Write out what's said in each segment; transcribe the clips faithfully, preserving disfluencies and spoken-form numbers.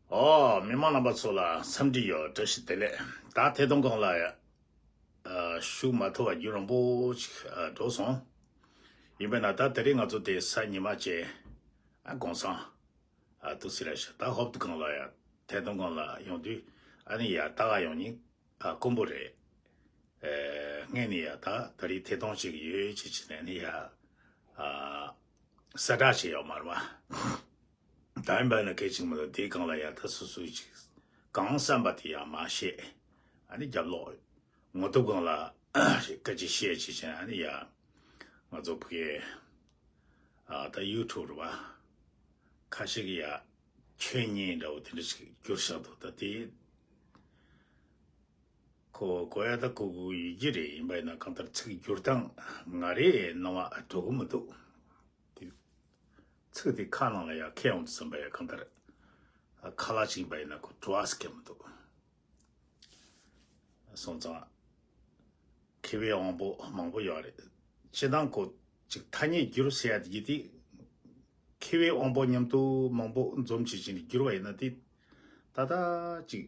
ཨོ། མི་མང་རྣམ་པ་ཚོ་ལ་འཚམས་འདྲི་ཡོད། བཀྲ་ཤིས་བདེ་ལེགས། ད་ཐད་གཏོང་སྒང་ལ་ཡ་ཨ་ཞུགས་མ་ཐུབ་པ་རྒྱུན་རིང་པོ་ཞིག་ཨ་འགྲོ་སོང་། ཡིན་པས་ན་ད་དེ་རིང་ང་ཚོ་དེ་གཟའ་ཉི་མ་བཅས་ཨ་དགོང་སང་ཨ་དུ་སི་ར་ཤ་ད་ཧོབ་ཏུ་སྒང་ལ་ཡ་ཐད་གཏོང་སྒང་ལ་ཡོང་དུས་ཨ་ནི་ཡ་ད་ག་ཡོང་ཉིན་ཨ་དཀོན་པོ་རེད། ཨེ་ངས་ནི་ཡ་ད་ད་རེས་ཐད་གཏོང་ཞིག་ཡོད་ཅེས་བྱས་ནས་ནི་ཡ་ཨ་གསལ་བསྒྲགས་བྱས་ཡོད་མ་རེད་པ། ད་ཡིན་པ་ན་གལ་ཆེན་མི་འདུག་དེའི་སྒང་ལ་ཡ་ད་སོ་སོའི་ཅིག་གང་བསམ་པ་དེ་ཡ་མ་བཤད། ཨ་ནི་རྒྱབ་ལོག་ངོ་དེབ་སྒང་ལ་སྐད་ཆ་བཤད་ཅེས་བྱས། ཨ་ནི་ཡ་ང་ཚོ་ཕ་གིའི་ཨ་ད་ཡུ་ཊུབ་རེད་པ། ཁ་ཤས་ཀྱིས་ཡ་ཆོས་ཉིད་འདྲ་བོ་དེ་འདྲ་ཞིག་བསྒྱུར་བཞག་འདུག་ད་དེ་ཁོ་གོ་ཡ་ད་གོ་དགོས་ཡོད་ཀྱི་རེད། ཡིན་པ་ཡིན་ན་གང་ལྟར་ཚིག་བསྒྱུར་སྟངས་ང་རའི་སྣང་བ་འགྲོ་གི་མི་འདུག་དེ་ཚིག་དེ་ཁ་ནང་ལ་ཡ་འཁྱེར་ཡོང་དུས་ཙམ་པ་ཡ་གང་ལྟར་ཁ་ལག་ཅིག་ཡིན་པ་ཡིན་ན་ཁོ་བྲོ་བ་ཟེར་མཁན་མི་འདུག་སོང་ཙང་མཁས་པའི་དབང་པོ་མང་པོ་ཡོད་རེད། སྤྱིར་བཏང་ཁོ་ཅིག་ཐ་སྙད་བསྒྱུར་ཟེར་ཡ་དེ་དེ་མཁས་པའི་དབང་པོ་མཉམ་དུ་མང་པོ་འཛོམས་བྱེད་ཀྱིན་བསྒྱུར་བ་ཡིན་ན་དེ་ད་ལྟ་ཅིག་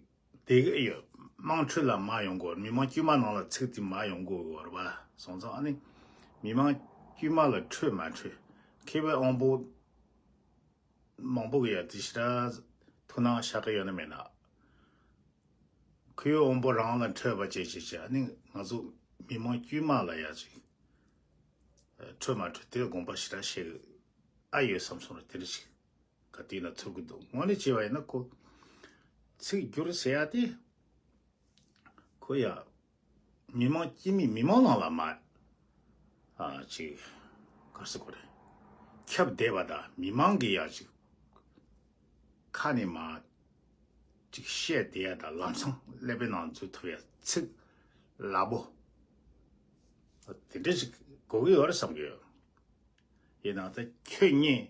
བསྡད་ཀྱི་ཡོད། དམངས་ཁྲོད་ལ་མར་ཡོང་དགོས། མི་མང་དཀྱུས་མ་ནང་ལ་ཚིག་དེ་མར་ཡོང་དགོས་ཡོད་རེད་པ། སོང་ཙང་ཨ་ནི་མི་མང་དཀྱུས་མ་ལ་འཕྲོད་མ་འཕྲོད། མཁས་པའི་དབང་པོ་མང་པོ་གི་ཡ་དེ་ཞེ་དྲག་ཐུགས་སྣང་བཞག་གི་ཡོད་ན་མེད་ན། མཁས་པའི་དབང་པོ་རང་ལ་འཕྲོད་པ་བྱེད་བྱེད་བྱེད། ཨ་ནི་ང་ཚོ་མི་མང་དཀྱུས་མ་ལ་ཡ་ཅིག་འཕྲོད་མ་འཕྲོད་དེ་དགོངས་པ་ཞེ་དྲག་བཞེས་ཨ་ཡོད་བསམ་སོང་རེད། དེ་འདྲ་ཞིག་ག་དུས་ན་ཚོར་གི་འདུག་དངོས་གནས་བྱས་པ་ཡིན་ན་ཁོ་ཚིག་བསྒྱུར་ཟེར་ཡ་དེ་ཁོ་ཡ་མི་མང་དཀྱུས་མའི་མི་མང་ནང་ལ་མ་ཨ་ཅིག་ག་རེ་ཟེར་དགོས་རེད། ཁྱབ་བསྡད་པ་དང་མི་མང་གི་ཡ་ཅིག་ཁ་ནས་མ་ཅིག་བཤད་བསྡད་ཡ་དང་ལམ་སང་ཀླད་པའི་ནང་འཛུལ་ཐུབ་ཡ་ཚིག་རླབས་པོ་དེ་འདྲ་ཞིག་དགོས་ཀྱི་ཡོད་རེད་བསམ་གྱི་ཡོད། ཡིན་ནའང་ད་ཁྱོད་གཉིས་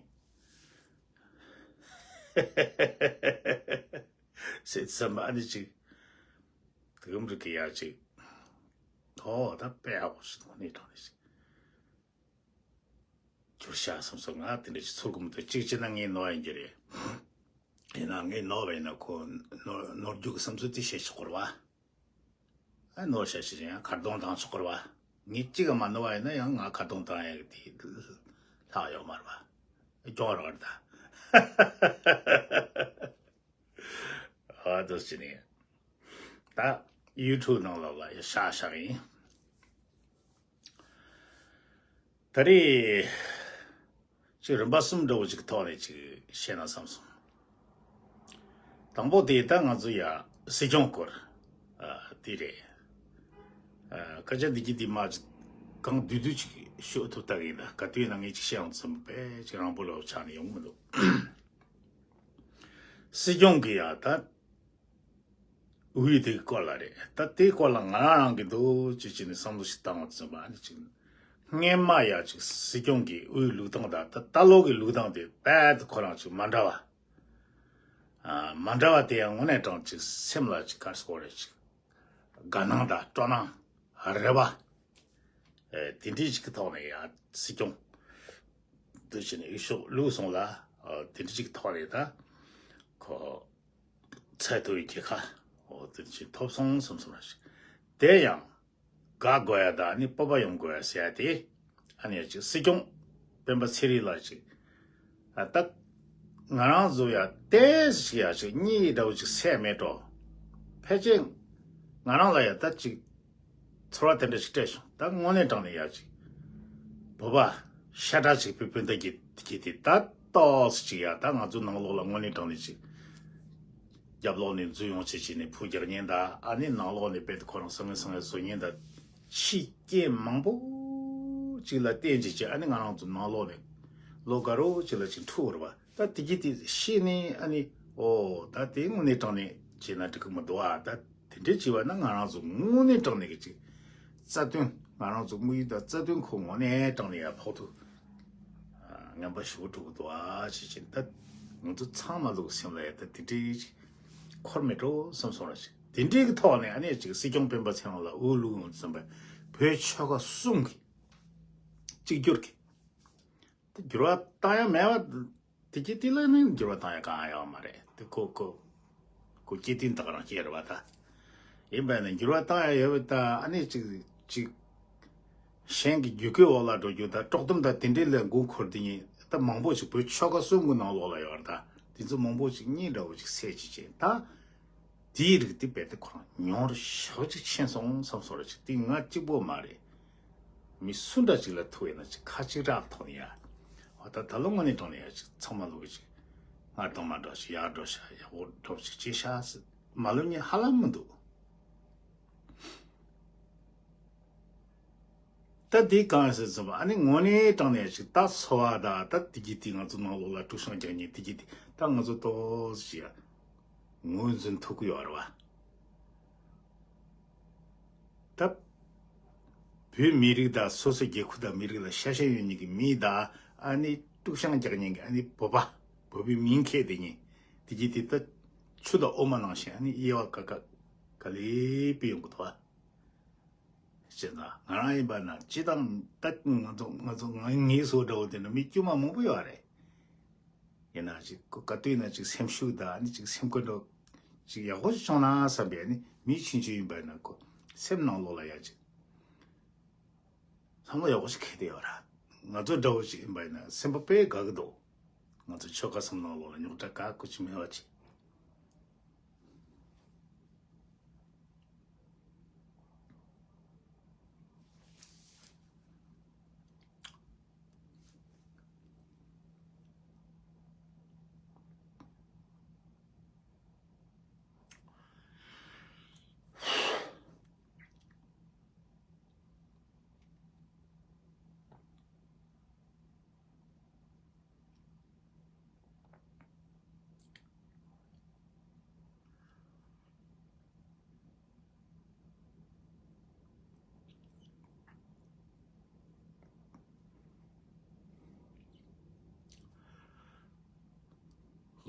ཟེར་བསམ་པ་ཨ་ནི་ཅིག་དེ་གམ་རིག་གི་ཡ་ཅིག་ཨོ་ད་དཔེ་ཡག་པོ་ཞིག་ནས་དྲང་ནས་ཞིག་གྱུར་ཤག་བསམ་སོང་། ང་དེ་འདྲ་ཞིག་ཚོར་གི་མི་འདུག་གཅིག་བྱས་ན་ངའི་ནོར་ཡིན་རྒྱུ་རེད། ཡིན་ནའང་ངའི་ནོར་བ་ཡིན་ན་ཁོ་ནོར་ནོར་རྒྱུ་གི་བསམ་ཚུལ་དེ་བཤད་ཆོག་གི་རེད་བ། ཨ་ནོར་བཤད་ཤེས་ཀྱང་ཁ་རྡུང་བཏང་ཆོག་གི་རེད་བ། ངས་གཅིག་ག་མ་ནོར་བ་ཡིན་ན་ཡང་ང་ཁ་རྡུང་བཏང་ཡག་གི་དེ་ལྷག་ཡོད་མ་རེད་བ། སྐྱོན་རག་རེད་ད། ཨ་ད་ཅི་ནས་ད་ཡུ་ཊུབ་ནང་ལོགས་ལ་ཡ་ཤག་ཤག་ཡིན། ད་རེས་ཅིག་རིམ་པ་གསུམ་འདྲ་བོ་ཅིག་ཐོག་ནས་ཅིག་བཤད་ན་བསམ་སོང་། དང་པོ་དེ་ད་ང་ཚོ་ཡ་སྲིད་སྐྱོང་སྐོར་ཨ་དེ་རེད། ཨ་སྐད་ཆ་འདི་གི་འདི་མ་ཅིག་གང་བསྡུས་བསྡུས་ཅིག་ཤོད་ཐུབ་ད་གི་ཡིན་ད། ག་དུས་ན་ངས་ཅིག་བཤད་ཡོང་ཙམ་པས་ཅིག་རང་པོ་ལོ་ཆགས་ནས་ཡོང་མི་འདུག་སྲིད་སྐྱོང་གི་ཡ་ད་འོས་དེ་སྐོར་ལ་རེད། ད་དེ་སྐོར་ལ་ང་རང་རང་གི་འདུག་ཅེས་བྱས་ནས་བསམ་བློ་ཞིག་བཏང་བ་ཙམ་པ་ཨ་ནི་ཅིག་སྔན་མ་ཡ་ཅིག་སྲིད་སྐྱོང་གི་འོས་བླུགས་སྟངས་དང་ད་ད་ལོ་གི་བླུགས་སྟངས་དེ་རྦད་དེ་ཁོ་རང་ཅིག་མ་འདྲ་བ། ཨ་མ་འདྲ་བ་དེ་ཡང་དངོས་གནས་དྲང་ཅིག་སེམས་ལ་ཅིག་ག་རེ་ཟེར་དགོས་རེད། ཅིག་དགའ་སྣང་དང་སྤྲོ་སྣང་རེ་བ། ཨེ་དེ་འདྲའི་ཞིག་གི་ཐོག་ནས་ཡང་སྲིད་སྐྱོང་དུ་བྱས་ནས་འོས་ཤོག་བླུགས་སོང་ལ། ཨ་དེ་འདྲའི་ཞིག་གི་ཐོག་ནས་ད་ཁོ་ཚད་མཐོ་བའི་རྒྱལ་ཁ་འོ་དེ་འདྲ་ཞིག་ཐོབ་སོང་བསམ་སོང་ར་ཞིག་དེ་ཡང་དགའ་དགོས་ཡ་དང་ནི་སྤོབས་པ་ཡོང་དགོས་ཡ་ཟེར་ཡ་དེ་ཨ་ནི་ཡ་ཅིག་སྲིད་སྐྱོང་སྤེན་པ་ཚེ་རིང་ལགས་ཅིག་ཨ་ད་ང་རང་ཚོ་ཡ་ཏོག་ཙམ་ཞིག་ཡ་ཅིག་གཉིད་འདྲ་བོ་ཅིག་སད་མེད་འགྲོ། ཕལ་ཆེར་ང་རང་ལ་ཡ་ད་ཅིག་ཚོར་བ་དེ་འདྲ་ཞིག་སྤྲད་བྱུང་། ད་དངོས་གནས་དྲང་ནས་ཡ་ཅིག་བོད་པ་ཤ་ཁྲག་གཅིག་པའི་སྤུན་ཟླ་གི་གི་དེ་ད་ཏོག་ཙམ་ཅིག་ཡ་ད་ང་ཚོ་ནང་ལོགས་ལ་དངོས་གནས་དྲང་ནས་ཅིག་རྒྱབ་ལོགས་ནས་འཛུལ་ཡོང་བྱེད་བྱས་ནས་ཕུ་རྒྱག་ཉེན་ད་ཨ་ནི་ནང་ལོགས་ནས་རྦད་དེ་ཁོ་རང་སང་ངེ་སང་ངེ་བཟོ་ཉེན་ད་ཕྱི་རྐྱེན་མང་པོ་ཅིག་ལ་བརྟེན་བྱས་བྱས་ཨ་ནི་ང་རང་ཚོ་ནང་ལོགས་ནས་ལོ་དགའ་རོགས་ཅིག་ལ་ཅིག་འཁྲུག་རེད་བ། ད་དེ་གི་དེ་ཤེས་ནས་ཨ་ནི་ཨོ་ད་དེ་དངོས་གནས་དྲང་གནས་བྱས་ན་འགྲིག་གི་མི་འདུག་ཨ། ད་དེ་འདྲས་བྱས་པ་ན་ང་རང་ཚོ་དངོས་གནས་དྲང་གནས་ཀྱི་ཅིག་རྩ་དོན་ང་རང་ཚོ་དམིགས་ཡུལ་དང་རྩ་དོན་ཁོ་དངོས་གནས་དྲང་གནས་ཡར་ཕོག་ཐུབ། ངན་པ་ཞེ་པོ་འགྲོ་གི་འདུག་ཨ། ཅེས་བྱས་ད་ང་ཚོ་ཚང་མ་ལུག་སེམས་ལ་ཡ་ད་དེ་འདྲས་ཅིག་འཁོར་མེད་འགྲོ་བསམ་སོང་ར་ཅིག་དེ་འདྲས་ཀྱི་ཐོག་ནས་ཨ་ནི་ཅིག་སྲིད་སྐྱོང་སྤེན་པ་ཚེ་རིང་ལ་འོས་བླུགས་ཡོང་བསམ་པའི་བོད་ཆོལ་ཁ་གསུམ་གྱི་གཅིག་གྱུར་གྱི་དེ་འགྱུར་བ་བཏང་ཡ་མེད་པ། དེ་གི་དེ་ལ་ནི་འགྱུར་བ་བཏང་ཡ་གང་ཡང་ཡོད་མ་རེད། དེ་ཁོ་ཁོ་ ཁོ་སྐྱེ་དུས་དག་རང་སྐྱེ་རེད་བ་ད། ཡིན་པ་ན་འགྱུར་བ་བཏང་ཡ་ཡོད་པ་ད། ཨ་ནི་ཅིག་ཅིག་གཞན་གྱི་རྒྱུད་སྐུད་འོག་ལ་འགྲོ་རྒྱུ་ད། དཀྲོག་གཏམ་ད་དེ་འདྲའི་ལས་མགོ་འཁོར་དེ་ཉིད་ད་མང་པོ་ཅིག་བོད་ཆོལ་ཁ་གསུམ་གྱི་ནང་ལོགས་ལ་ཡོད་རེད་ད། དེ་ཚོ་མང་པོ་ཅིག་གཉིས་འདྲ་བོ་ཅིག་སད་ཅིག་བྱས་ད། དེའི་རིགས་དེ་རྦད་དེ་ཁོ་རང་ཉུང་རུ་ཞེ་པོ་ཅིག་ཕྱིན་སོང་བསམ་སོང་ར། ཅིག་དེ་ང་གཅིག་པོ་མ་རེད། མི་སུ་འདྲ་ཅིག་ལ་ཐུག་ཡིན་ན་ཅིག་ཁ་གཅིག་རག་ཐོག་ནས་ཡ། འོ་ད་ད་ལོ་དངོས་གནས་དྲང་ནས་ཡ་ཅིག་ཚང་མ་ལོག་གི་ཅིག་སྔར་དང་མ་འདྲ་ཞིག་ཡག་འགྲོ་ཤག་ཡག་པོ་འགྲོ་ཅིག་ཅིག་ཤག་ཟེར། མ་ལོ་ཉི་ཧ་ལམ་མི་འདུག་ད་དེ་གང་ཟེར་ཙམ་པ་ཨ་ནི་དངོས་གནས་དྲང་ནས་ཅིག་ད་འཚོ་བ་ད་ད་དེ་གི་དེ་ང་ཚོ་ནང་ལོགས་ལ་དཀྲུག་ཤིང་རྒྱག་མཁན་དེ་གི་དེ་ད་ང་ཚོ་ཏོག་ཙམ་ཡ་ངོས་འཛིན་ཐུབ་ཀྱི་ཡོད་རེད་བ། ད་བོད་མི་རིགས་དང་སོ་སོའི་རྒྱལ་ཁབ་དང་མི་རིགས་ལ་ཤ་ཞེན་ཡོད་མཁན་གྱི་མི་དང་ཨ་ནི་དཀྲུག་ཤིང་རྒྱག་མཁན་གྱི་ཨ་ནི་བོད་པ་བོད་པའི་མིང་འཁྱེར་བསྡད་མཁན་དེ་གི་དེ་ད་ཆུ་དང་འོ་མ་ནང་བཞིན་ཨ་ནི་དབྱེ་བ་ཀ་ཁ་ག་ལེ་སྤེལ་ཡོང་གི་འདུག་བ། བྱས་ཙང་ང་རང་ཡིན་པ་ན་སྤྱི་བཏང་ད་ང་ཚོ་ང་ཚོ་ང་ངའི་བཟོ་འདྲ་བོ་དེ་འདྲ་མི་དཀྱུས་མ་མང་པོ་ཡོད་རེད། ཡིན་ན་ཅིག་ག་དུས་ན་ཅིག་སེམས་ཤུགས་དང་ཨ་ནི་ཅིག་སེམས་ཁུར་འདྲ་ཅིག་ཡག་པོ་ཅིག་བྱུང་ན་བསམ་པའི་ཨ་ནི་མི་ཆུང་ཆུང་ཡིན་པ་ན་ཁོ་སེམས་ནང་ལོགས་ལ་ཡ་ཅིག་བསམ་བློ་ཡག་པོ་ཅིག་འཁྱེར་བསྡད་ཡོད་ར། ང་ཚོ་འདྲ་བོ་ཅིག་ཡིན་པ་ཡིན་ན་སེམས་པ་དཔེ་དགའ་གི་འདུག་ང་ཚོ་ཆོལ་ཁ་གསུམ་ནང་ལོགས་ལ་རྙོག་དྲ་ག་གོ་ཅིག་མེད་པ་ཅིག་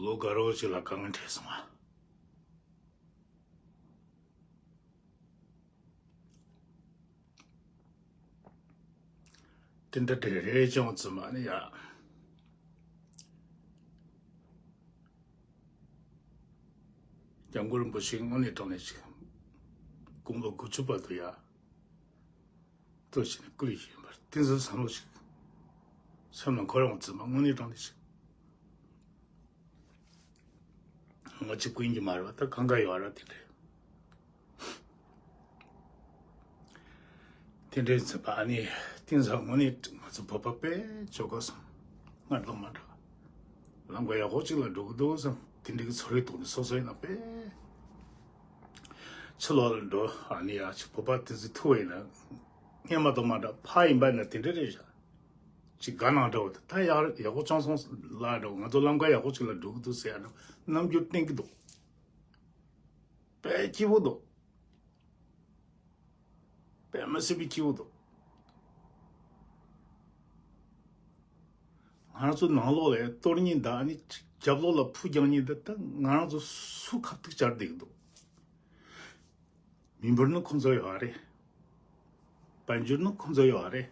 ལོ་དགའ་རོགས་ཅིག་ལ་དཀའ་ངལ་འཕྲད་སོང་ང་། དེ་འདྲ་དེ་རེད་ཅང་ཙི་མ་ནི་ཡ། སྐྱབས་མགོན་རིན་པོ་ཆེ་དངོས་གནས་དྲང་གནས་ཅིག་དགུང་ལོ་དགུ་བཅུ་བར་དུ་ཡ། ལྟོས་བྱས་ནས་སྐུ་ལས་བཞེངས་པར་བསྟན་འཛིན་བསམ་བློ་ཞིག་སེམས་ལ་འཁོར་ཡོང་ཙི་མ་དངོས་གནས་དྲང་གནས་ཅིག་ང་གཅིག་པུ་ཡིན་གྱི་མ་རེད་བ། ད་གང་ག་ཡོད་ར་དེ་འདྲས། དེ་འདྲས་ཚེ་པ་ཨ་ནི་བསྟན་འཛིན་དངོས་གནས་ང་ཚོ་བོད་པ་དཔེ་ཆོལ་ཁ་གསུམ་སྔར་དང་མ་འདྲ་བ། ལམ་ཁ་ཡག་པོ་ཅིག་ལ་འགྲོ་གི་འདུག་བསམ། དེ་འདྲའི་གི་ཚོར་བའི་ཐོག་ནས་སོ་སོ་ཡིན་ན་དཔེ་ཕྱི་ལོགས་ལ་འགྲོ་ཨ་ནི་ཡ་ཅིག་བོད་པ་དེ་ཚོ་ཐུག་པ་ཡིན་ན་སྔོན་མ་དང་མ་འདྲ་ཕ་ཡིན་པ་ཡིན་ན་དེ་འདྲ་རེད་བཞག་ཅིག་དགའ་སྣང་འདྲ་བོ་དེ་ད་ཡག་ཡག་པོ་བྱུང་སོང་ལ་འདྲ་བོ། ང་ཚོ་ལམ་ཁ་ཡག་པོ་ཅིག་ལ་འགྲོ་གི་འདུག་ཟེར་ཡ་འདྲ་བོ་རྣམ་འགྱུར་བསྟན་གི་འདུག་དཔེ་སྐྱིད་པོ་འདུག་དཔེ་མི་སྲིད་པའི་སྐྱིད་པོ་འདུག་ང་རང་ཚོ་ནང་ལོགས་ལ་གཏོར་མཁན་དང་ཨ་ནི་རྒྱབ་ལོགས་ལ་ཕུ་རྒྱག་མཁན་དེ་ད་ང་རང་ཚོ་སུ་ཁ་ཐུག་བཅར་བསྡད་ཀྱི་འདུག་མི་འབོར་ནི་ཁོང་ཚོ་ཡོད་རེད། དཔལ་འབྱོར་ནི་ཁོང་ཚོ་ཡོད་རེད།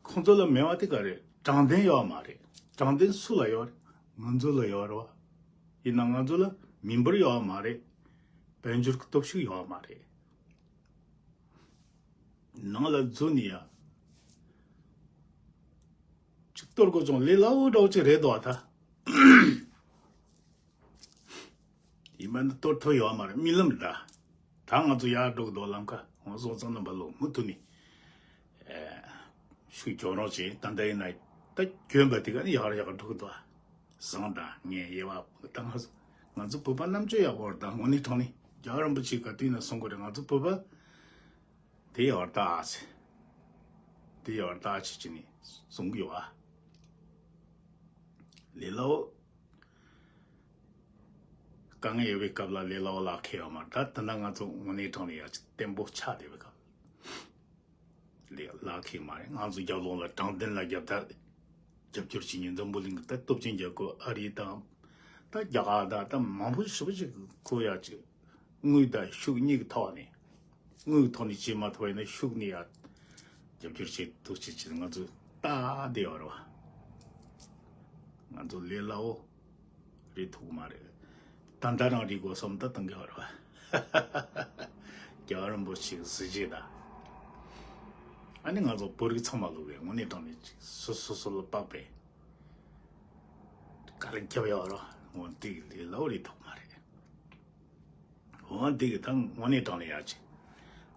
ཁོང་ཚོ་ལ་མེད་པ་དེ་ག་རེད། དྲང་བདེན་ཡོད་མ་རེད། དྲང་བདེན་སུ་ལ་ཡོད་རེད། ང་ཚོ་ལ་ཡོད་རེད་བ། ཡིན་ན་ང་ཚོ་ལ་མི་འབོར་ཡོད་མ་རེད། དཔལ་འབྱོར་གྱི་སྟོབས་ཤུགས་ཡོད་མ་རེད། ནང་ལ་འཛུལ་ནས་ཡ། ཅིག་གཏོར་དགོས་ཙང་ལས་སླ་བོ་འདྲ་བོ་ཅིག་རེད་དོ་ཨ་ད། ཡིན་པ་འདི་གཏོར་ཐུབ་ཡོད་མ་རེད། རྨི་ལམ་འདྲ། ད་ང་ཚོ་ཡར་འགྲོ་གི་འདུག་ལམ་ཁ་ང་སོང་ཙང་རྣམ་པ་ལོ་མུ་མཐུད་ནས་ཤུགས་རྒྱོབ་རོགས་བྱེད། ད་ལྟ་ཡིན་ན་ད་གྱོན་པ་དེ་ག་ནི་ཡག་ཡག་འགྲོ་གི་འདུག་བཟང་དང་ངས་དབྱེ་བ་ད་ང་ཚོ་ང་ཚོ་བོད་པ་རྣམ་དཔྱོད་ཡག་པོ་རེད། ད་དངོས་གནས་དྲང་གནས་རྒྱལ་བ་རིན་པོ་ཆེ་ག་དུས་ན་གསུང་གི་རེད། ང་ཚོ་བོད་པ་དེ་ཡག་ད་ཨ་ཚེ་དེ་ཡག་ད་ཨ་ཆེ་ཆེ་ནས་གསུང་གི་ཡོད་ཨ། ལས་སླ་བོ། དཀའ་ངལ་ཡོད་པའི་སྐབས་ལ་ལས་སླ་བོ་ལག་ཁེལ་ཡོད་མ་རེད། ད་ད་ལྟ་ང་ཚོ་དངོས་གནས་དྲང་ནས་ཡ་ཅིག་བརྟན་པོ་ཆགས་བསྡད་པའི་སྐབས་ལས་ལག་ཁེལ་མ་རེད། ང་ཚོ་རྒྱབ་ལོགས་ལ་དྲང་བདེན་ལ་རྒྱབ་ད་རྒྱབ་སྐྱོར་བྱེད་མཁན་འཛམ་བུ་གླིང་གི་ད་སྟོབས་ཆེན་རྒྱལ་ཁབ་ཨ་རི་དང་ད་རྒྱ་གར་དང་ད་མང་པོ་ཞེ་པོ་ཅིག་ཁོ་ཡ་ཅིག་དངུལ་དང་ཤུགས་གཉིས་ཀྱི་ཐོག་ནས། དངུལ་གྱི་ཐོག་ནས་བྱེད་མ་ཐུབ་པ་ཡིན་ན་ཤུགས་ནས་ཡ་རྒྱབ་སྐྱོར་བྱེད་ཐུབ་ཅེས་ཀྱི་ང་ཚོ་ལྟ་བསྡད་ཡོད་རེད་བ། ང་ཚོ་ལས་སླ་བོ་རེད་ཐུག་མ་རེད། ད་ལྟ་རང་རིག་དགོས་བསམ་ད་གཏོང་གི་བར་བ། རྒྱལ་བ་རིན་པོ་ཆེའི་གཟི་བརྗིད་དང་། ཨ་ནི་ང་ཚོ་བོད་རིགས་ཚང་མ་ལུགས་པའི་དངོས་གནས་དྲང་གནས་ཅིག་སོ་སོ་སོ་ལ་དཔག་པའི་དཀའ་ལས་རྒྱབ་ཡོད་རོ། འོན་ཏེ་ལས་སླ་བོ་རེད་ཐོག་མ་རེད། འོན་ཏེ་ད་དངོས་གནས་དྲང་གནས་ཡག་ཅིག་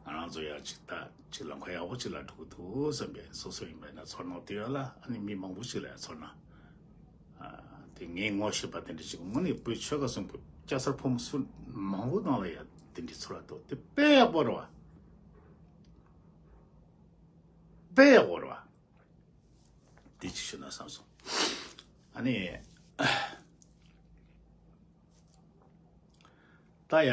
ང་རང་ཚོ་ཡག་ཅིག་ད་ཅིག་ལམ་ཁ་ཡག་པོ་ཅིག་ལ་འགྲོ་གི་འདུག་བསམ་པའི་སོ་སོ་ཡིན་པ་ན་ཚོར་སྣང་དེ་ཡོད་ལ། ཨ་ནི་མི་མང་པོ་ཞིག་ལ་ཡང་ཚོར་སྣང་དེ་ངས་ངོ་ཤེས་པ་དེ་འདྲ་ཞིག་དངོས་གནས་བོད་ཆོལ་ཁ་གསུམ་པོ་སྐྱ་སར་ཕོ་མོ་སུ་མང་པོ་ནང་ལ་ཡང་དེ་འདྲའི་ཚོར་བ་འདུག་དེ་དཔེ་ཡག་པོ་རེད་བ། དཔེ་ཡག་པོ་རེད་བ། དེ་ཅིག་ཞུ་ན་བསམ་སོང་། ཨ་ནི། ད་ཡ།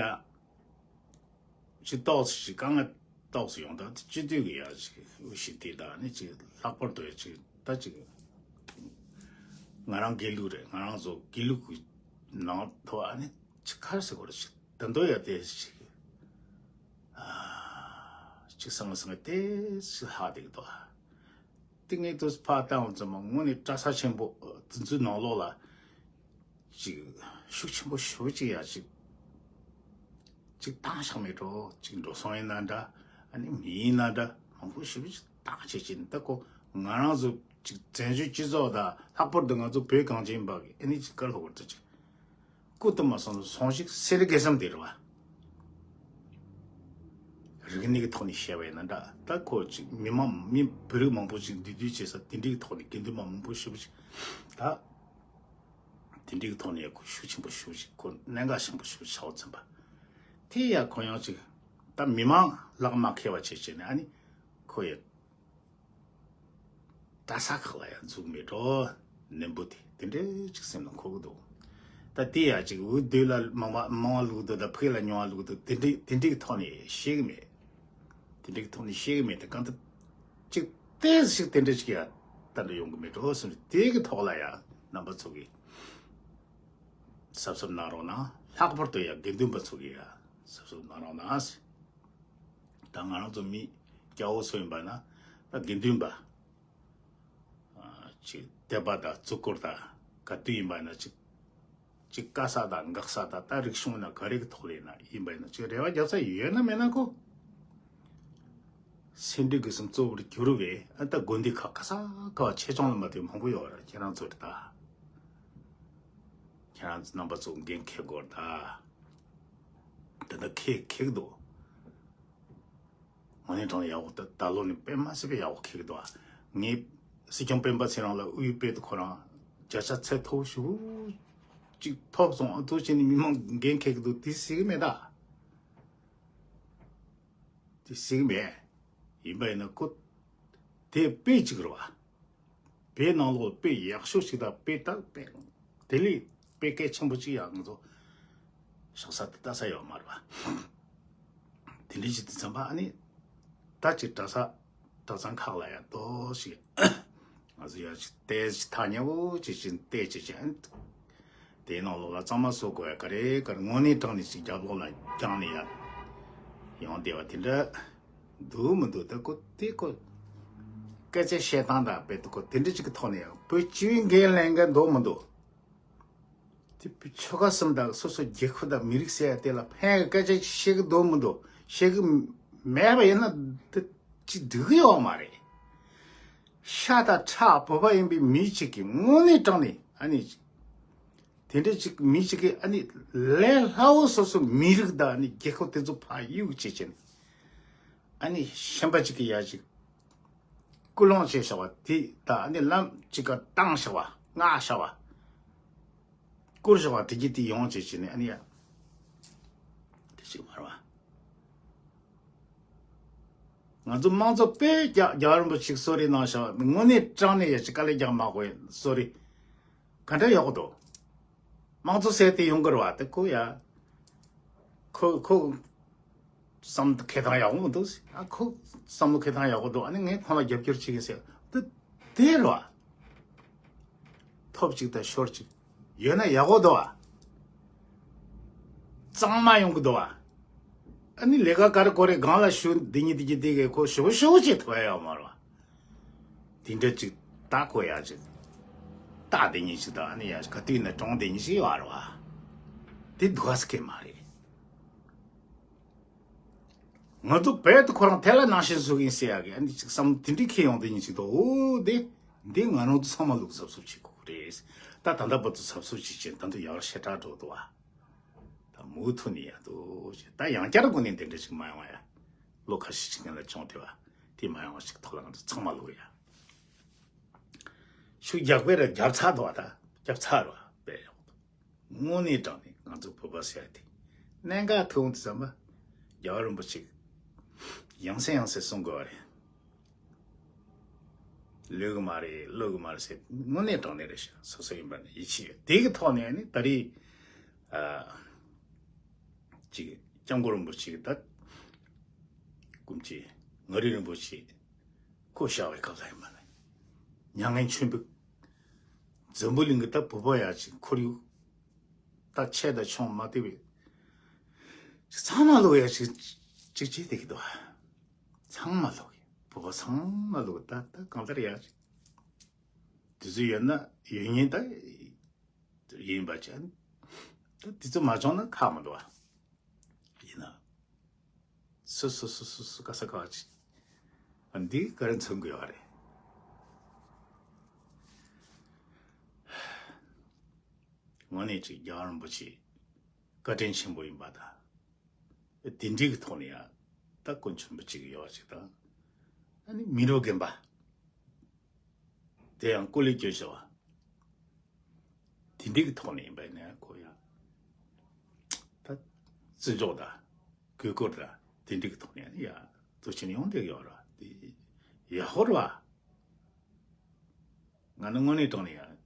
ཅི་ཏོག་ཙམ་ཞིག་དཀའ་ངལ་ཏོག་ཙམ་ཡོང་ད་སྤྱི་འཐུས་ཀྱི་ཡ་ཅིག་འུ་ཤི་དེ་དང་ནི་ཅིག་ལྷག་པར་དུ་ཡ་ཅིག་ད་ཅིག་ང་རང་དགེ་ལུགས་རེད། ང་རང་ཚོ་དགེ་ལུགས་ཀྱི་ནང་དུ་ཨ་ནི་ཅིག་ཁར་ཟེར་དགོས་རེད། ཅིག་ད་འདོད་ཡ་དེ་ཅིག་ཅིག་སང་སང་དེ་ཅིག་ལྷག་དེ་གི་དོ། དེ་ངས་དུས་ཕར་བཏང་བ་ཙམ་མ་དངོས་གནས་གྲྭ་ས་ཆེན་པོ་དེ་ཚོའི་ནང་ལོགས་ལ་ཅིག་ཤུགས་ཆེན་པོ་ཞེ་པོ་ཅིག་ཡ་ཅིག་ཅིག་བཏང་བཞག་མེད་འགྲོ། ཅིག་འགྲོ་སོང་ཡིན་ན་འདྲ། ཨ་ནི་མི་ཡིན་ན་འདྲ། མང་པོ་ཞེ་པོ་ཅིག་བཏང་བྱེད་ཀྱིན་ད་ཁོ་ང་རང་ཚོ་ཅིག་བཙན་བྱོལ་སྤྱི་ཚོགས་དང་ལྷག་པར་དུ་ང་ཚོ་བོད་གངས་ཅན་པ་གི་ཨ་ནི་ཅིག་བཀའ་སློབ་བར་དུ་ཅིག་སྐུ་དུ་མ་སོང་སོང་ཞིག་སེ་རི་གེ་སམ་དེ་རེད་བ། རིག་གནས་ཀྱི་ཐོག་ནས་བཤད་པ་ཡིན་ན་འདྲ། ད་ཁོ་ཅིག་མི་མང་མི་བོད་རིགས་མང་པོ་ཅིག་འདུས་སྡོད་བྱེད་ས་དེ་འདྲའི་ཐོག་ནས་དགེ་འདུན་པ་མང་པོ་ཞེ་པོ་ཅིག་ད་དེ་འདྲའི་ཐོག་ནས་ཁོ་ཤུགས་ཆེན་པོ་ཞེ་པོ་ཅིག་ཁོ་གནད་འགག་ཆེན་པོ་ཞེ་པོ་ཆགས་ཚུན་པ། དེ་ཡ་ཁོ་ཡང་ཅིག་ད་མི་མང་ལག་མ་ཁེལ་བ་བྱེད་བྱེད་ནས་ཨ་ནི་ཁོ་ཡ། གྲྭ་ས་ཁག་ལ་ཡང་འཛུགས་མེད་འགྲོ། ནན་པོ་དེ་དེ་འདྲའི་ཅིག་སེམས་ལ་འཁོར་གི་འདུག་ད་དེ་ཡང་ཅིག་འུ་སྡོད་ལ་མང་བ་མང་བ་ལུག་འདུག་ད་ཕུགས་ལ་ཉུང་བ་ལུག་འདུག་དེ་འདྲའི་དེ་འདྲའི་ཐོག་ནས་ཤེས་གི་མེད། དེ་འདྲའི་ཐོག་ནས་ཤེས་གི་མེད། དེ་གང་ལྟར་ཅིག་ཏོག་ཙམ་ཞིག་དེ་འདྲ་ཅིག་ཡང་ད་འདྲ་ཡོང་གི་མེད་འགྲོ་སོང་། དེ་གི་ཐོག་ལ་ཡང་རྣམ་པ་ཚོ་གིས་གཟབ་གཟབ་གནང་རོགས་གནང་། ལྷག་པར་དུ་ཡང་དགེ་འདུན་པ་ཚོ་གིས་ཡང་གཟབ་གཟབ་གནང་རོགས་གནང་། ད་ང་རང་ཚོ་མི་སྐྱ་བོ་ཚོ་ཡིན་པ་ན་ད་དགེ་འདུན་པ་ཅིག་དད་པ་དང་བརྩི་བཀུར་དང་ག་དུས་ཡིན་པ་ན་ཅིག་ཅིག་དཀའ་ས་དང་འགག་ས་དང་ད་རིག་གཞུང་ན་ག་རེ་གི་ཐོག་ལ་ཡིན་ན་ཡིན་པ་ཡིན་ན་ཅིག་རེ་བ་རྒྱབ་ས་ཡོད་ན་མེད་ན་ཁོ་སེ་འབྲས་དགུ་གསུམ་གཙོ་བོར་གྱུར་བའི་ཨ་ད་དགོན་སྡེ་ཁག་ག་ས་ག་བ་ཆེ་ཆུང་ལ་མ་ལྟོས་མང་པོ་ཡོད་རེད། ཁྱེད་རང་ཚོ་རེད་ད། ཁྱེད་རང་ཚོ་རྣམ་པ་ཚོ་འགན་འཁྱེར་དགོས་རེད་ད། ད་ལྟ་ཁེ་ཁེག་འདུག་དངོས་གནས་དྲང་ཡག་པོ་ད་ད་ལོ་ནས་དཔེ་མ་སྲིད་པའི་ཡག་པོ་ཁེག་འདུག་ངས་སྲིད་སྐྱོང་སྤེན་པ་ཚེ་རིང་ལ་དབུས་དཔེ་དེ་ཁོ་རང་བརྒྱ་ཆ་ཚད་མཐོ་ཤུགས་ཅིག་ཐོབ་སོང་། ཨ་ཐུག་བྱས་ནས་མི་མང་འགན་ཁེག་འདུག་དེ་སྲིད་གི་མེད་ད། དེ་སྲིད་གི་མེད། ཡིན་པ་ཡིན་ན་ཁོ་དེ་དཔེ་གཅིག་རེད་བ། དེའི་ནང་ལོགས་དཔེ་ཡག་ཤོས་ཤིག་དང་དཔེ་དག་དཔེ་དེ་ལས་དཔེ་གལ་ཆེན་པོ་གཅིག་ཡང་ང་ཚོ་བཞག་ས་དེ་ལྟ་ས་ཡོད་མ་རེད་བ། དེ་འདྲའི་ཅིག་དེ་ཙམ་པ་ཨ་ནི་ད་ཅིག་གྲྭ་ས་གྲྭ་ཚང་ཁག་ལ་ཡང་ཏོག་ཞིག་ང་ཚོ་ཡང་ཅིག་ཏོག་ཙམ་ཐག་ཉེ་བོ་ཅིག་ཅིག་ཏོག་ཙམ་ཅིག་དེའི་ནང་ལོགས་ལ་གཙང་མ་བཟོ་དགོས་ཡ་ག་རེ་ག་རེ་དངོས་གནས་དྲང་ནས་ཅིག་རྒྱབ་ལོགས་ལ་བརྒྱངས་ནས་ཡ་ཡོང་བསྡད་པ་དེ་འདྲ། འདུག་མི་འདུག་ད་ཁོ་དེ་ཁོ་སྐད་ཆ་བཤད་སྟངས་དང་དཔེ་ད་ཁོ་དེ་འདྲ་ཅིག་གི་ཐོག་ནས་ཡང་བོད་སྤྱི་པའི་འགན་ལེན་མཁན་འདུག་མི་འདུག་དེ་བོད་ཆོལ་ཁ་གསུམ་དང་སོ་སོ་རྒྱལ་ཁབ་དང་མི་རིགས་ཟེར་ཡ་དེ་ལ་ཕན་གི་སྐད་ཆ་བཤད་གི་འདུག་མི་འདུག་བཤད་གི་མེད་པ་ཡིན་ན་དེ་ཅིག་འགྲིག་གི་ཡོད་མ་རེད། ཤ་དང་ཁྲག་བོད་པ་ཡིན་པའི་མི་གཅིག་གིས་དངོས་གནས་དྲང་ནས་ཨ་ནི། དེ་འདྲ་ཅིག་མི་ཅིག་གིས་ཨ་ནི་ལས་སླ་བོ་སོ་སོ་མི་རིགས་དང་ཨ་ནི་རྒྱལ་ཁབ་དེ་ཚོ་ཕར་གཡུག་བྱེད་ཀྱིན། ཨ་ནི་ཤན་པ་ཅིག་གིས་ཡ་ཅིག་སྐུལ་སློང་བྱས་བཞག་པ་དེ་དང་ཨ་ནི་ལམ་ཅིག་ག་བཏང་བཞག་པ་མངགས་བཞག་པ་བསྐུར་བཞག་པ་དེ་གྱིས་དེ་ཡོང་བྱེད་ཀྱིན་ཨ་ནི་ཡ་དེ་ཅིག་མ་རེད་བ། ང་ཚོ་དམངས་གཙོ་དཔེ་རྒྱ་རྒྱལ་བ་རིན་པོ་ཆེས་གསོལ་རས་གནང་བཞག་པ་དངོས་གནས་དྲང་གནས་ཡ་ཅིག་དཀའ་ལས་རྒྱག་མ་དགོས་གསོལ་རས། ག་འདྲ་ཡག་པོ་འདུག་དམངས་གཙོ་ཟེར་དེ་ཡོང་གི་རེད་བ། དེ་ཁོ་ཡ། ཁོ་ཁོ་བསམ་བློ་འཁྱེར་སྟངས་ཡག་པོ་མི་འདུག་ཨ་ཁོ་བསམ་བློ་འཁྱེར་སྟངས་ཡག་པོ་འདུག་ཨ་ནི་ངས་ཁོང་ལ་རྒྱབ་སྐྱོར་བྱེད་གི་ཟེར། དེ་དེ་རེད་བ། ཐོབ་ཅིག་དང་ཤོར་ཅིག་ཡོད་ན་ཡག་པོ་འདུག་བ། གཙང་མ་ཡོང་གི་འདུག་བ། ཨ་ནི་ལས་ཀ་ག་རེ་གོ་རེ་སྒང་ལ་ཞུ་འདི་ཉིད་འདི་གྱི་འདི་གའི་ཁོ་ཞུ་ཞུ་ཅིག་ཐུབ་ཡ་ཡོད་མ་རེད་བ། དེ་འདྲ་ཅིག་ད་ཁོ་ཡ་ཅིག་ད་དེ་ཉིད་ཅིག་ད་ཨ་ནི་ཡ་ག་དུས་ན་གྲོང་དེ་ཉིད་ཅིག་ཡོད་རེད་བ། དེ་སྡུག་ས་སྐད་མ་རེད། ང་ཚོ་བོད་དུ་ཁོ་རང་ཐལ་ལ་ནང་བཞིན་བཟོ་གིན་ཟེར་ཡག་གི་ཨ་འདི་ཅིག་བསམ་དེ་འདྲའི་ཁེ་ཡོང་དེ་ཉིན་ཅིག་ཏོ་འོ་དེ་འདི་ང་རང་ཚོ་ཚང་མ་ལུག་གཟབ་གཟབ་བྱེད་དགོས་རེད། ད་ད་ལྟ་བར་དུ་གཟབ་གཟབ་བྱེད་ཅིང་ད་དུང་ཡག་ཤ་ཁྲག་འགྲོ་འདུག་ཨ། ད་མུ་མཐུད་ནས་ཡག་འདུག་ཅེས་ད་ཡང་བསྐྱར་དགོས་ནས་དེ་འདྲ་ཅིག་མ་ཡོང་བ་ཡ། ལོ་ཁ་ཤས་ཅིག་ངན་ལ་བྱུང་དེ་བ་དེ་མ་ཡོང་བ་ཞིག་ཐོག་ལ་ང་ཚོ་ཚང་མ་ལུག་ཡ། ཤུགས་རྒྱག་པས་ར་རྒྱབ་ཚར་འདུག་བ་ད་རྒྱབ་ཚར་ར་བས་ཡོང་། དངོས་གནས་དྲང་ནས་ང་ཚོ་བོད་པ་ཟེར་ཡ་དེ་གནད་འགག་ཐུག་འོང་དུས་ཙམ་པ་རྒྱལ་བ་རིན་པོ་ཆེ་ཡང་སེ་ཡང་སེ་གསུང་དགོས་བ་རེད། ལོས་གི་མ་རེད་ལོས་གི་མ་རེད་ཟེར་དངོས་གནས་དྲང་གནས་རེད་ཤག་སོ་སོ་ཡིན་པ་ནི་ཡིད་ཆེས་ཡོད་དེ་གི་ཐོག་ནས་ནི་ད་རེས་ཨ་ཅིག་སྐྱབས་མགོན་རིན་པོ་ཆེ་གི་ད་སྐུ་མཆེད་ངག་དབང་རིན་པོ་ཆེ་སྐུ་གཤེགས་པའི་སྐབས་ལ་ཡིན་པ་ནི་མྱ་ངན་ཆེན་པོ་འཛམ་བུ་གླིང་གི་ད་བོད་པ་ཡ་ཅིག་ཁོར་ཡུག་ད་ཆེ་ད་ཆུང་མ་བལྟས་པའི་ཚང་མ་ལོག་ཡ་ཅིག་ཅིག་ཅིག་བལྟས་ཀྱི་འདུག་ཚང་མ་ལོག་ཡ་བོད་པ་ཚང་མ་ལོག་ད་ད་གང་ལྟར་ཡ་ཅིག་དུས་ཚོད་ཡོད་ན་ཡོད་ཉིན་ད་ཡིན་པ་ཅན་ད་དུས་ཚོད་མ་བྱུང་ན་ཁག་མི་འདུག་ཡིན་ན་སུ་སུ་སུ་སུ་སུ་ག་ས་ག་བ་ཅིག་འདི་ག་རེ་མཚོན་དགོས་བ་རེད། དངོས་གནས་ཅིག་རྒྱལ་བ་རིན་པོ་ཆེ་བཀའ་དྲིན་ཆེན་པོ་ཡིན་པ་དང་། དེ་འདྲའི་གི་ཐོག་ནས་ཡང་ད་དཀོན་མཆོག་མི་གཅིག་ཡོད་ཅིག་དང་། ཨ་ནི་མི་རབས་རྒན་པ། དེ་ཡང་ཀོ་ལི་སྐྱོན་ཤོར་བ། དེ་འདྲའི་གི་ཐོག་ནས་ཡིན་པ་ཡིན་ན་ཁོ་ཡང་། ད་བརྩི་འཇོག་དང་གུས་བཀུར་དང་དེ་འདྲའི་གི་ཐོག་ནས་ཡང་ཡང་ཐུགས་ཆེན་ཡོང་བསྡད་ཡོད་ར་དེ་ཡག་པོ་རེད་བ། ང་ནི་དངོས་གནས་དྲང་ནས་ཡང་།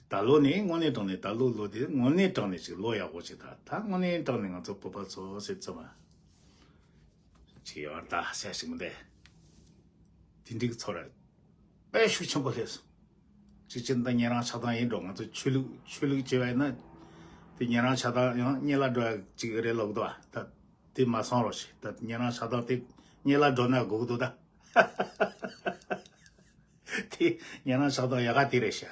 ད་ལོ་ནས་དངོས་གནས་དྲང་ནས་ད་ལོ་ལོ་དེ་དངོས་གནས་དྲང་ནས་ཅིག་ལོ་ཡག་པོ་ཅིག་ད་ད་དངོས་གནས་དྲང་ནས་ང་ཚོ་བོད་པ་ཚོ་སེམས་ཙམ་ཅིག་ཡོད་ད་ཟེར་ཞིག་མི་འདུག་དེ་འགྲིག་ཚོར་དཔེ་ཤུགས་ཆེན་པོ་སླེབས་སོང་། ཅིག་ཅིག་ད་ཉན་རང་ཆགས་སྡང་ཡིན་འགྲོ་ང་ཚོ་ཆོས་ལུགས་ཆོས་ལུགས་བྱས་པ་ཡིན་ན་དེ་ཉན་རང་ཆགས་སྡང་ཡང་གཉིས་ལ་འགྲོ་ཡ་ཅིག་རེད་ལབ་འདུག་ད་དེ་མ་སོང་རོགས་ཞིག་ད་ཉན་རང་ཆགས་སྡང་དེ་གཉིས་ལ་འགྲོ་ན་དགོས་ཀྱི་འདུག་ད། དེ་ཉན་རང་ཆགས་སྡང་ཡག་ག་དེ་རེད་ཤག་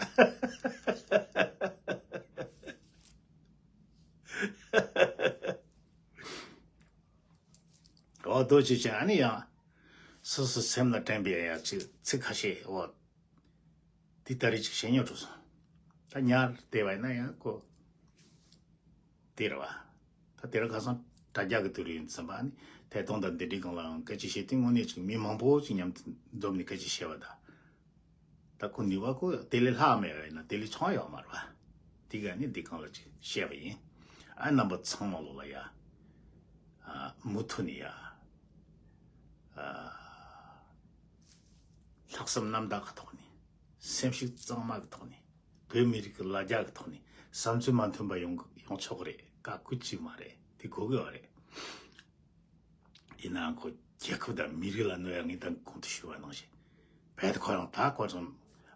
འོ་དོ་ཅི་ཅི་ཨ་ནི་ཡང་སོ་སོ་སེམས་ལ་དྲན་པའི་ཡ་ཅིག་ཚིག་ཁ་ཤས་འོ་དེ་ལྟ་རེ་ཅིག་བཤད་ཉོ་འགྲོ་སོང་། ད་ཉར་བལྟས་པ་ཡིན་ན་ཡང་ཁོ། དེ་རེད་བ། ད་དེ་རིང་ཁ་སང་དྲ་རྒྱ་གི་དུས་རིང་ཡིན་ཙམ་པ་ནི་ཐད་གཏོང་དང་འདི་འདྲའི་སྒང་ལའང་སྐད་ཆ་བཤད་དུས་དངོས་གནས་ཅིག་མི་མང་པོ་ཅིག་མཉམ་དུ་འཛོམས་ནས་སྐད་ཆ་བཤད་པ་དང་། ད་ཁོ་ནུས་པ་ཁོ་དེ་ལས་ལྷག་མེད་པ་ཡིན་ན་དེ་ལས་ཆུང་ཡོད་མ་རེད་བ། དེ་ག་ནི་འདི་སྒང་ལ་ཅིག་བཤད་པ་ཡིན། ཨ་རྣམ་པ་ཚང་མ་ལོ་ལ་ཡ། ཨ་མུ་མཐུད་ནས་ཡ། ཨ་ལྷག་བསམ་རྣམ་དག་གི་ཐོག་ནས། སེམས་ཤུགས་གཙང་མ་གི་ཐོག་ནས། བོད་མི་རིགས་ཀྱི་ལ་རྒྱ་གི་ཐོག་ནས་བསམ་ཚུལ་མ་མཐུན་པ་ཡོང་ཡོང་ཆོག་གི་རེད། བཀག་སྐུལ་ཅིག་མ་རེད། དེ་དགོས་ཀྱི་ཡོད་རེད། ཡིན་ནའང་ཁོ་རྒྱལ་ཁབ་དང་མི་རིགས་ལ་གནོད་ཡ་ངས་ད་གོང་དུ་ཞུས་པ་ནང་བཞིན་བོད་དུ་ཁོ་རང་ད་ཁོ་རང་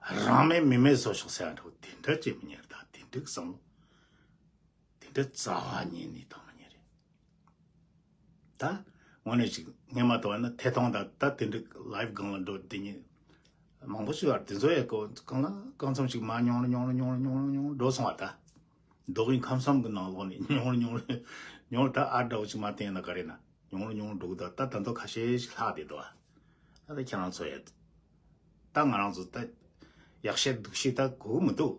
རང་མེད་མི་མེད་བཟོ་ཆོག་ཟེར་ཡ་འདྲ་བོ་དེ་འདྲ་ཅིག་མི་ཉར་ད་དེ་འདྲའི་བསམ་བློ་དེ་འདྲ་རྩ་བ་ཉིད་ནས་བཏང་མི་ཉན་རེད། ད་དངོས་གནས་ཅིག་སྔས་མ་དོ་ན་ཐད་གཏོང་དང་ད་དེ་འདྲའི་ལའིབ་སྒང་ལ་འགྲོ་དེ་ཉིད་མང་པོ་ཞིག་ཡོད་རེད། དེ་ཚོ་ཡ་གོ་གང་ལ་གང་འཚམ་ཞིག་མ་ཉུང་རུ་ཉུང་རུ་ཉུང་རུ་ཉུང་རུ་ཉུང་རུ་འགྲོ་སོང་བ་ད། མདོ་དབུས་ཁམས་གསུམ་གྱི་ནང་ལོགས་ནས་ཉུང་རུ་ཉུང་རུ་ཉུང་རུ་ད་ཨ་འདྲ་བོ་ཅིག་མ་བསྟན་ན་ག་རེ་ན་ཉུང་རུ་ཉུང་རུ་འགྲོ་གི་ད་ད་ད་མདོ་ཁ་ཤས་ཤིག་ལྷག་བསྡད་འདུག་བ། ད་ད་ཁྱེད་རང་ཚོ་ཡ། ད་ང་རང་ཚོ་ད་ཡག་བཤད་སྡུག་བཤད་ད་གོ་གི་མི་འདུག་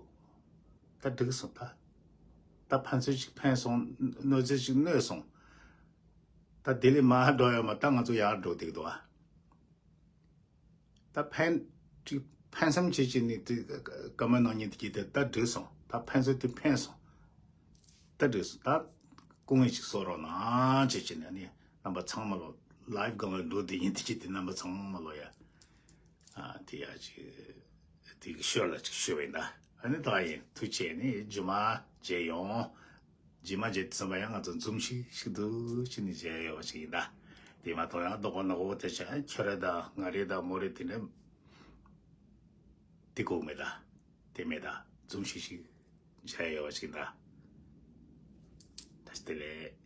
ད་འགྲིག་སོང་ད། ད་ཕན་ཚུན་ཅིག་ཕན་སོང་གནོད་ཚུལ་ཅིག་གནོད་སོང་། ད་དེ་ལས་མར་འགྲོ་ཡོད་མ་ད་ང་ཚོ་ཡར་འགྲོ་བསྡད་འདུག་ཨ། ད་ཕན་ཅིག་ཕན་སེམས་བྱེད་ཀྱི་ནི་དེ་བཀའ་མོལ་གནང་མཁན་དེ་གྱིས་དེ་ད་འགྲིག་སོང་ད་ཕན་ཚུན་དེ་ཕན་སོང་། ད་འགྲིག་སོང་ད་སྐུ་ངལ་ཅིག་གསོ་རོགས་གནང་བྱེད་ཀྱི་ནི་ནི་རྣམ་པ་ཚང་མ་ལོ་ལའིབ་སྒང་ལ་འགྲོ་བསྡད་མཁན་དེ་གྱིས་དེ་རྣམ་པ་ཚང་མ་ལོ་ཡ། ཨ་དེ་ཡ་ཅིག་དེ་གི་ཤོད་ལ་ཅིག་ཤོད་བས་ན་ཨ་ནི་ད་ཡིན་ཐུགས་རྗེ་ནི་རྗེས་མ་མཇལ་ཡོང་། རྗེས་མ་མཇལ་དུས་ཙམ་པ་ཡང་ང་ཚོ་འཛུམ་ཤིག་ཤིག་ཏུ་ཕྱིན་ནས་མཇལ་ཡོང་བ་ཞིག་ཡིན་ད། དེ་མ་གཏོགས་ཡང་རྡོག་པ་ནག་པོ་དེ་ཆ་ཁྱོད་རེད་ད་ང་རེད་ད་མོ་རེད་དེ་འདྲ་དེ་གོ་མེད་ད། དེ་མེད་ད་འཛུམ་ཤིག་ཤིག་མཇལ་ཡོང་བ་ཞིག་ཡིན་ད། ད་དེ་ལས།